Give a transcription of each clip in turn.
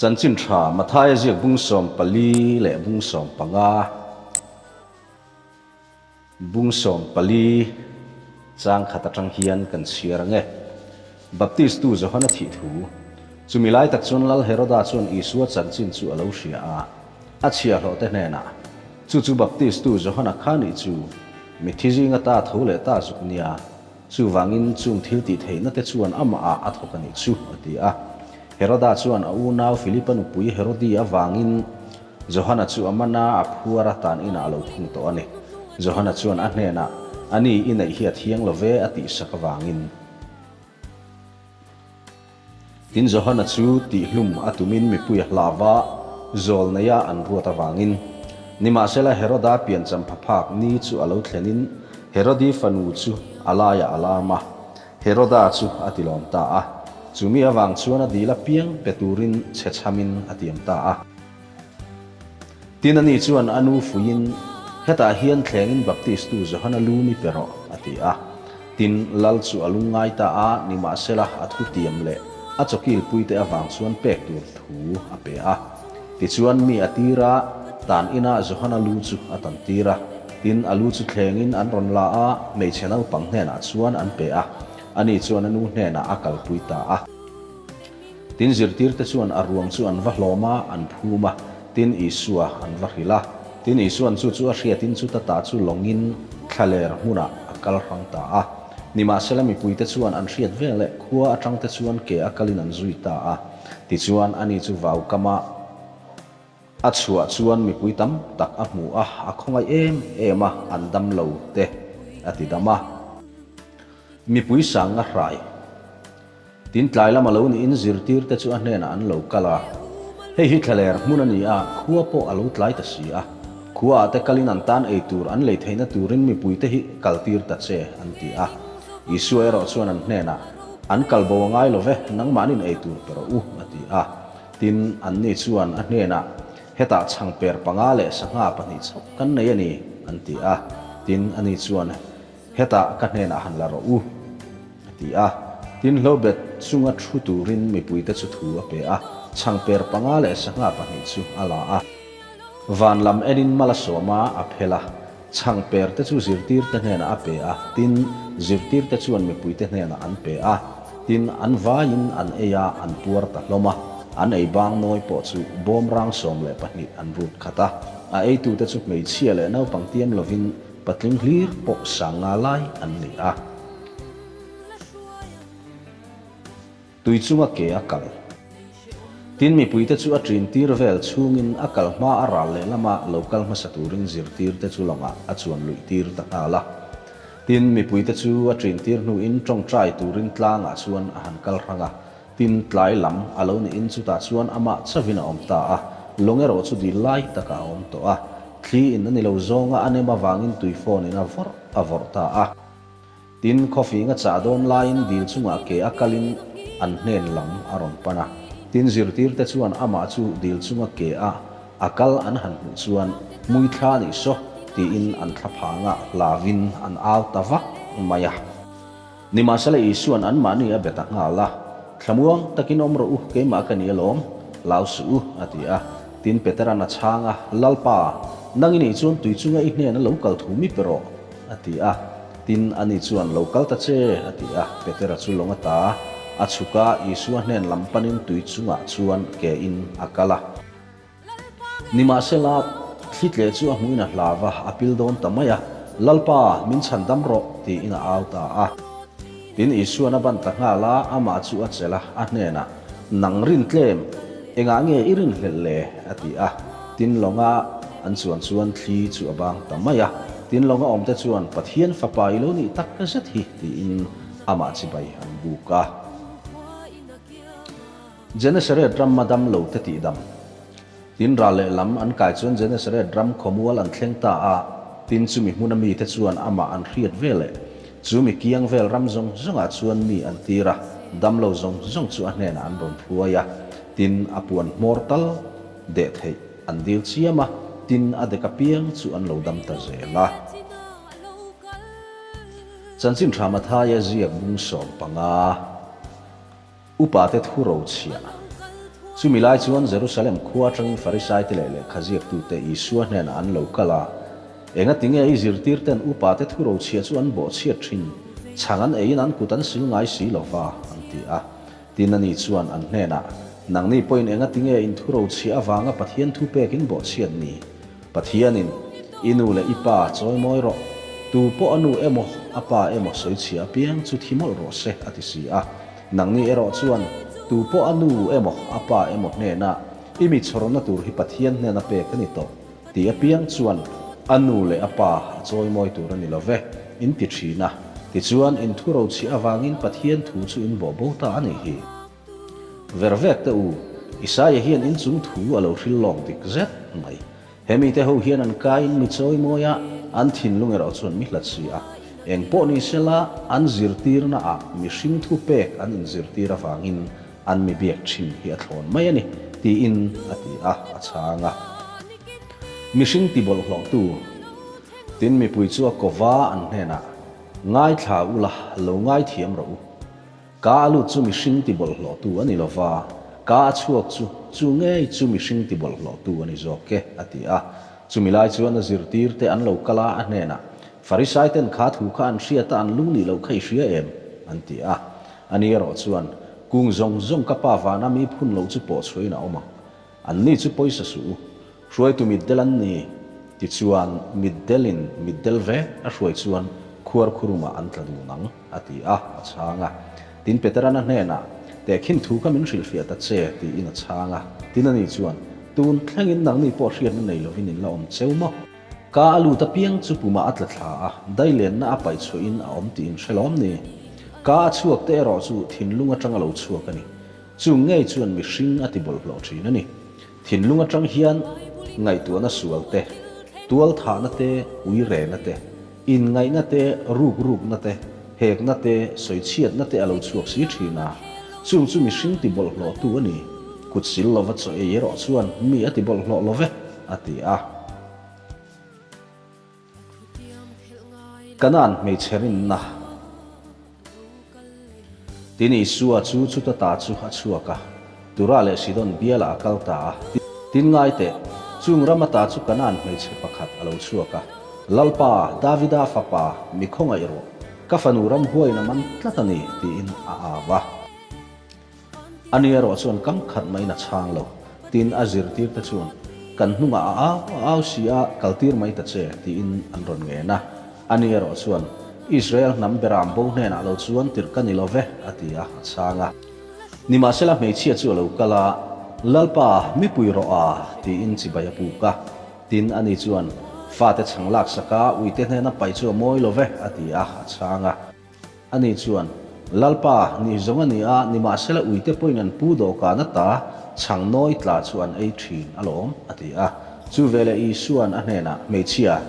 Chanchin tha Mathaia ziak bung 14 leh bung 15. Bung 14 chang khat atang hian kan chhiar ang e. Baptistu Johana thih thu. Chumi lai tak chuan Lal Heroda chuan Isua chanchin chu a lo hria a, a chhiahhlawhte hnenah, Chu chu Baptistu Johana kha nih chu, mithi zinga ta tho leh ta zuk nia, chuvangin chung thil tih theihna te chuan amah ah a thawk a nih chu, a ti a. Heroda chuan a unau Filipa nupui Herodi avangin Johana chu a man a, a phuar a tan inah a lo khung tawh a ni. Johana chuan a hnenah, A ni, i neih hi a thiang lo ve, a tihsak avangin. Tin, Johana chu tihhlum a tumin mipui a hlau a, zawl neia an ruat avangin. Nimahsela, Heroda piancham phaphak ni chu a lo thlenin Herodi fanu chu a laiah a lam a, Heroda chu a tilawm ta a. Chumi avang chuan a dil apiang pe turin chhe chhamin a tiam ta a. Tin, ani chuan a nu fuiin, Hetah hian thlengin Baptistu Johana lu mi pe rawh, a ti a. Tin, Lal chu a lungngai ta a, nimahsela a thutiam leh a chawkilpuite avang chuan pek tur thu a pe a. Tichuan, mi a tir a, tan inah Johana lu chu a tan tir a. Tin, a lu chu thlengin an rawn la a, hmeichhe naupang hnenah chuan an pe a, ani chuan a nu hnenah a kalpui ta a. Tin, zirtirte chuan a ruang chu an va hlawm a, an phum a, tin, Isua an va hrilh a. Tin, Isua'n chu chu a hriatin chuta ta chu lawngin thlaler hmunah a kal hrang ta a. Nimahsela mipuite chuan an hriat vel leh khua atangte chuan ke a kalin an zui ta a. Tichuan, ani chu vaukama a chhuah chuan mipui tam tak a hmu a, a khawngaih em em a, an dam lo te a ti dam a. Mipui sang a hrai. Tin, tlai lama lo niin zirtirte chu a hnenah an lo kal a. Hei hi thlaler hmun a ni a, khua pawh a lo tlai ta si a. Khuaah te kalin an tan ei tur an lei theihna turin mipuite hi kaltir ta che, an ti a. Isua erawh chuan an hnenah, An kal bo a ngai lo ve, nangmahnin ei tur pe rawh u, a ti a. Tin, anni chuan a hnenah, Hetah chhangper panga leh sangha pahnih chauh kan nei a ni, an ti a. Tin, ani chuan, Hetah ka hnenah han la rawh u, a ti a. Tin, hlobet chunga thu turin mipuite chu thu a pe a, chhangper panga leh sangha pahnih chu a la a. Van lam enin mal a sawm a, a phel a. Chhangper te chu zirtirte hnenah a pe a, tin, zirtirte chuan mipuite hnenah an pe a. Tin, an vaiin an ei a, an puar ta hlawm a. An ei bang nawi pawh chu bawmrang 12 an rut khat a. A eitute chu hmeichhia leh naupang tiam lovin Patling hlir pawh sanga lai an ni a. Tui chunga ke a kal. Tin, mipuite chu a ṭin tir vel chhungin a kal hma a ral lehlama lo kal hmasa turin zirtirte chu lawngah a chuan luih tir ta nghal a. Tin, mipuite chu a ṭin tir hnuin ṭawngṭai turin tlangah chuan a han kal hrang a. Tin, tlai lam a lo niin chutah chuan amah chavin a awm ta a, lawng erawh chu dil lai takah a awm tawh a. Thli in a ni lo zawnga a nem avangin tui phone in a vawrh a vawrh ta a. Tin, khawfing a chah dawn laiin dil chungah ke a kalin an hnen lam a rawn pan a. Tin, zirtirte chuan amah chu dil chunga ke a a kal an han hmuh chuan hmui thla nih saw tiin an thla phangah hlauin an au ta vak mai a. Nimahsela Isua'n anmahni a be ta nghal a, Thlamuang takin awm rawh u, keimah ka ni alawm, lau suh u, a ti a. Tin, Petera'n a chhang a, Lalpa, nang i nih chuan tui chunga i hnena lo kal thu mi pe rawh, a ti a. Tin, ani chuan, Lo kal ta che, a ti a. Petera chu lawng a ta a chhuk a, Isua hnen lam panin tui chungah chuan ke in a kal a. Nimahsela, thli tleh chu a hmuhin a hlau va, a pil dawn ta mai a, Lalpa, min chhan dam rawh, tiin a au ta a. Tin, Isua'n a ban ta nghal a, amah chu a chelh a, a hnenah, Nang rin tlem, engah nge i rinhlelh le? a ti a. Tin, lawnga an chuan chuan thli chu a bang ta mai a. Tin, lawnga awmte chuan, Pathian fapa i lo nih tak zet hi, tiin amah chibai an buk a. Genesaret ram a dam lo te tih dam. Tin ral leh lam an kai chuan Genesaret ram khawmual an thleng ta a, tin chumi hmuna mite chuan amah an hriat ve leh. Chu mi kiang vel ram zawng zawngah chuan mi an tir a, dam lo zawng zawng chu a hnenah an rawn hruai a, tin a puan hmawr tal deh theih an dil chiam a, tin a dek apiang chu an lo dam ta zel a. Chanchin Tha Mathaia ziak bung 15. Upate thu ro chhiah. Chumi lai chuan Jerusalem khua atangin Farisaite leh lehkhaziaktute Isua hnenah an lo kal a, Engatinge i zirtirten upate thurochhia chu an bawhchhiat thin, chhang an eiin an kut an sil ngai si lo va, an ti a. Tin ani chuan an hnenah, Nangni pawhin engatinge in thurochhia avanga Pathian thupek in bawhchhiat ni? Pathianin, I nu leh i pa chawimawi rawh, tu pawh a nu emaw a pa emaw sawichhia apiang chu thi mawlh rawh se, a ti si a. Nangni erawh chuan, tu pawh a nu emaw a pa emaw hnenah, I mi chhawrna tur hi Pathian hnena pek a ni tawh, tih apiang chuan a nu leh a pa a chawimawi tur a ni lo ve, in ti thin a. Tichuan, in thurochhiah avangin Pathian thu chu in bawh bo ta a nih hi. Vervek te u, Isaia hian inchung thu a lo hril lawk dik zet mai. He mite ho hian an kaiin mi chawimawi a, an thinlung erawh chuan mi hlat si a. Eng pawh ni sela, an zirtirna ah mihring thu pek an inzirtir avangin an mi biak thin hi a thlawn mai a ni, tiin a ti a, a chhang a. Mihring ti bawlhhlawhtu, tin mipui chu a kova an hnenah, Ngaithla ula, lo ngaithiam rawh u. Ka a lut chu mihring ti bawlhhlawhtu a ni lo va, ka a chhuak chu, chu ngei chu mihring ti bawlhhlawhtu a ni zawk e, a ti a. Chumi lai chuan a zirtirte an lo kal a, a hnenah, Farisaiten kha thu kha an hriat a, an lung nih loh kha i hria em? an ti a. Ani erawh chuan, Kung zawng zawng ka pa vana mi phun loh chu pawh chhuahin a awm ang. Anni chu pawisa suh u, hruaitu mitdel an ni. Tichuan, mitdelin mitdel ve a hruai chuan khuar khurumah an tla dun ang, a ti a, a chhang a. Tin, Peteran a hnenah, Tehkhin thu kha min hrilhfiah ta che, tiin a chhang a. Tin, ani chuan, Tun thlengin nangni pawh hriatna nei lovin in la awm cheu maw? Ka a lut apiang chu pumah a tla thla a, dailenna a paih chhuahin a awm tih in hre lawm ni? Ka a chhuak te erawh chu thinlung atanga lo chhuak a ni. Chung ngei chuan mihring a ti bawlhhlawh thin a ni. Thinlung atang hian ngaihtuahna sual te, tualthahna te, uirehna te, inngaihna te, rukrukna te, hekna te, sawichhiatna te a lo chhuak si thin a. Chung chu mihring ti bawlhhlawhtu a ni. Kut sil lova chaw ei erawh chuan mi a ti bawlhhlawh lo ve, a ti a. Kanaan hmeichhe rinna. Tin Isua chu chuta ta chu a chhuak a, Tura leh Sidon bialah a kal ta a. Tin ngai teh, chung rama ta chu Kanaan hmeichhe pakhat a lo chhuak a, Lalpa, Davida fapa, mi khawngaih rawh, ka fanu ramhuaiin a man tlat a ni, tiin a au a. Ani erawh chuan kam khat maiin a chhang lo. Tin, a zirtirte chuan, Kan hnungah a au a au si a, kaltir mai ta che, tiin an rawn ngen a. Ani erawh chuan, Israel hnam beram bo hnenah lo chuan tirh ka ni lo ve, a ti a, a chhang a. Nimahsela hmeichhia chu a lo kal a, Lalpa, mipui rawh a, tiin chibai a puk a. Tin, ani chuan, Fate chhang laksak a, uite hnena paih chu a mawi lo ve, a ti a, a chhang a. Ani chuan, Lalpa, ni zawng a ni a, nimahsela uite pawhin an pu dawhkan ata chhang nawi tla chu an ei thin alawm, a ti a. Chu veleh Isua'n a hnenah, Hmeichhia,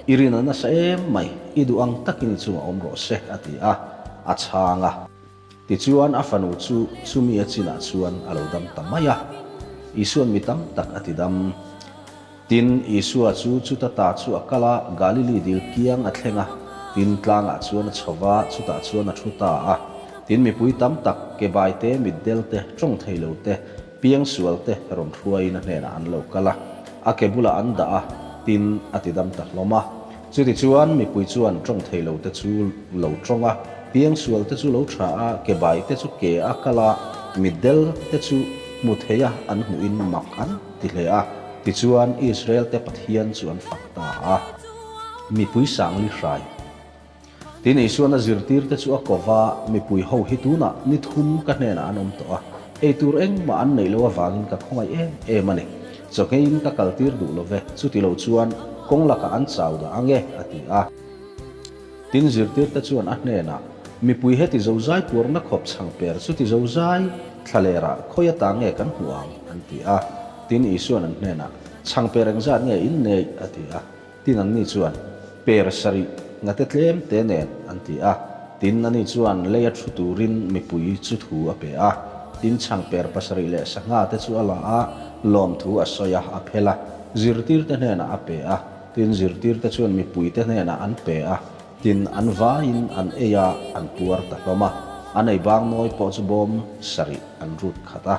i rin a nasa em mai, i duh ang takin i chungah awm rawh se, a ti a, a chhang a. Tichuan a fanu chu chumi a chinah chuan a lo dam ta mai a. Isua'n mi tam tak a ti dam. Tin, Isua chu chuta ta chu a kal a, Galili dil kiang a thleng a, tin, tlangah chuan a chho va, chutah chuan a thu ta a. Tin, mipui tam tak, kebai te, mitdel te, tawng thei lo te, piangsual te rawn hruaiin a hnenah an lo kal a, a ke bulah an dah a, tin, a ti dam ta hlawm a. Chutichuan, mipui chuan tawng thei lo te chu lo tawng a, piangsual te chu lo tha a, kebai te chu ke a kal a, mitdel te chu hmu thei a an hmuhin mak an ti hle a. Tichuan, Israel-te Pathian chu an fak ta a, mipui sangli hrai. Tin, Isuan a zirtirte chu a ko va, Mipui ho hi tunah ni thum ka hnenah an awm tawh a, ei tur engmah an neih loh avangin ka khawngaih em em a ni. Chawhngeiin ka kaltir duh lo ve, chuti lo chuan kawng lakah an chau dah ang e, a ti a. Tin, zirtirte chuan a hnenah, Mipui heti zozai puarna khawp chhang per chuti zozai thlalerah khawi ata nge kan hmuh ang? an ti a. Tin, Isuan an hnenah, Chhang per engzat nge in neih? a ti a. Tin, anni chuan, Per sarih ngate tlem te nen, an ti a. Tin, ani chuan leia thu turin mipui chu thu a pe a. Tin, chhang per pasarih leh sangha te chu a la a, lawmthu a sawi a, a phel a, zirtirte hnenah a pe a. Tin, zirtirte chuan mipuite hnenah an pe a, tin, an vaiin an ei a, an puar ta hlawm a. An ei bang nawi pawh chu bawm sarih an rut khat a.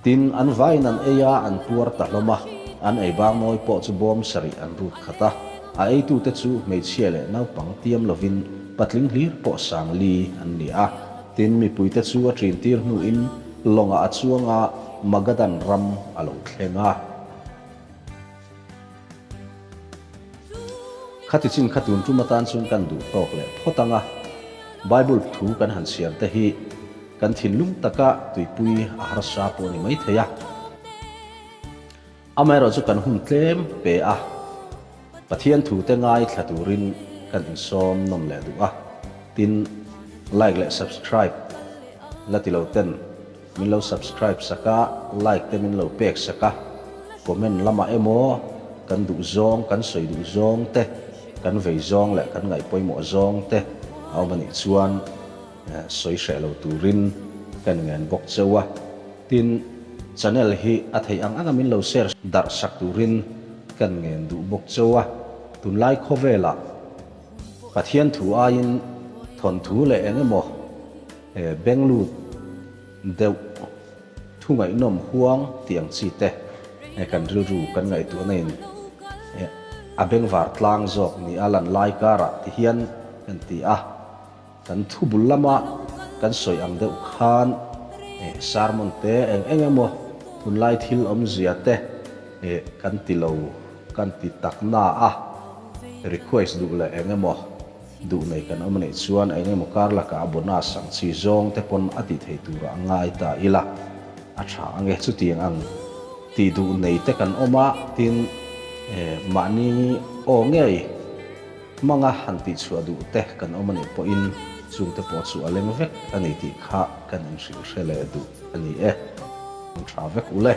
Tin, an vaiin an ei a, an puar ta hlawm a. An ei bang nawi pawh chu bawm sarih an rut khat a. A eitute chu hmeichhia leh naupang tiam lovin patling hlir pawh sang li an ni a. Tin, mipuite chu a ṭintir hnuin lawngah a chuang a, Magadan ram a lo thleng a. Khati chin kha tun tum atan chuan kan duh tawk leh phawt ang a, Bible thu kan han chhiar te hi kan thinlung taka tuipui a harsa pawh a ni mai thei a. Amaherawhchu chu kan hun tlem pe a, Pathian thu te ngaithla turin kan insawm nawm leh duh a, tin like leh subscribe la ti lo ten Min lo subscribe sak a, like te min lo pek sak a, comment lamah emaw kan duh zawng, kan sawi duh zawng te, kan vei zawng leh kan ngaih pawimawh zawng te a awm a nih chuan sawi hreh lo turin ka ngen bawk cheu a. Tin, channel hi a theih ang anga min lo share darh sak turin ka ngen duh bawk cheu a. Tunlai khawvelah Pathian thu aiin thawnthu leh eng emaw Benglut deuh thu ngaihnawm huang tih ang chi te kan rilru kan ngaihtuahna in a bengvar tlang zawk ni a lan lai karah ti hian kan ti a, kan thu bul lama kan sawi ang deuh khan sermon te eng eng emaw tunlai thil awmzia te kan ti lo kan ti tak na a, request duh leh eng emaw. Duh nei kan awm anih chuan eng emaw kar lakah a bonus ang chi zawng te pawn a tih theih turah a ngai ta ila a tha ang e. Chutiang ang tih duh nei te kan awm a, tin mahni aw ngei hmanga han tih chhuah duh te kan awm anih pawhin chung te pawh chu a leng vek a ni tih kha kan inhrilh hre leh duh a ni e. Tha vek ule.